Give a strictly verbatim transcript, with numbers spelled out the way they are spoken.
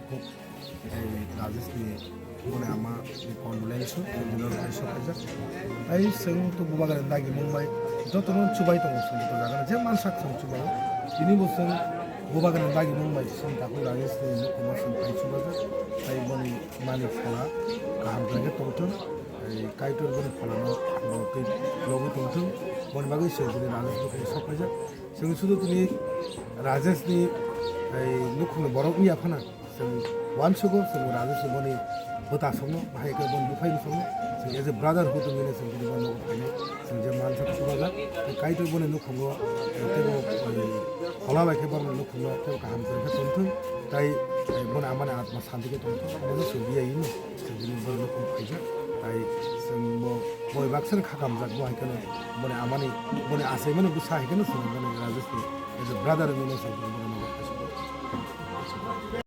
Khuk, ei, Rajesh ni boni ama ni condolence, condolence bai sok khaijak. Ai, chwng to bubagra ni dagi mung bai joto no chubai tongo, chwng to jaga je mansak chwng chubai. Tini bo chwng bubagra ni dagi mung bai chwng takhuk Rajesh ni nukhung o chwng phai chubajak. Ai, boni mani phola kaham khe tongthung. Ai, Kaitor boni phola no bo twi logwi tongthung. Boni bagwi chwng tini Rajesh nukhung o sok khaijak. Chwng sudu tini Rajesh ni, ai, nukhung ni borok wngya phano. Chwng uansugo, chwng Rajesh ni boni bwta songno, bahai khe boni buphai ni songno, chwng as a brotherhood wngwi no chwng bini bono phainai, chwng je mansa chubajak, tei Kaitor boni nukhungo, eh, teibo, eh, phola bai khe bono nukhungo teibo kaham khe tongthung, tai, eh, boni amani atma santi khe tongthung, bono chwng biyai no chwng bini bono nukhung phaijak, tai chwng bo boi baksa ni khakamjak bo hai kheno boni amani, boni achaimani bwsa hai kheno chwng boni Rajesh ni as a brother wngwi no chwng bini bono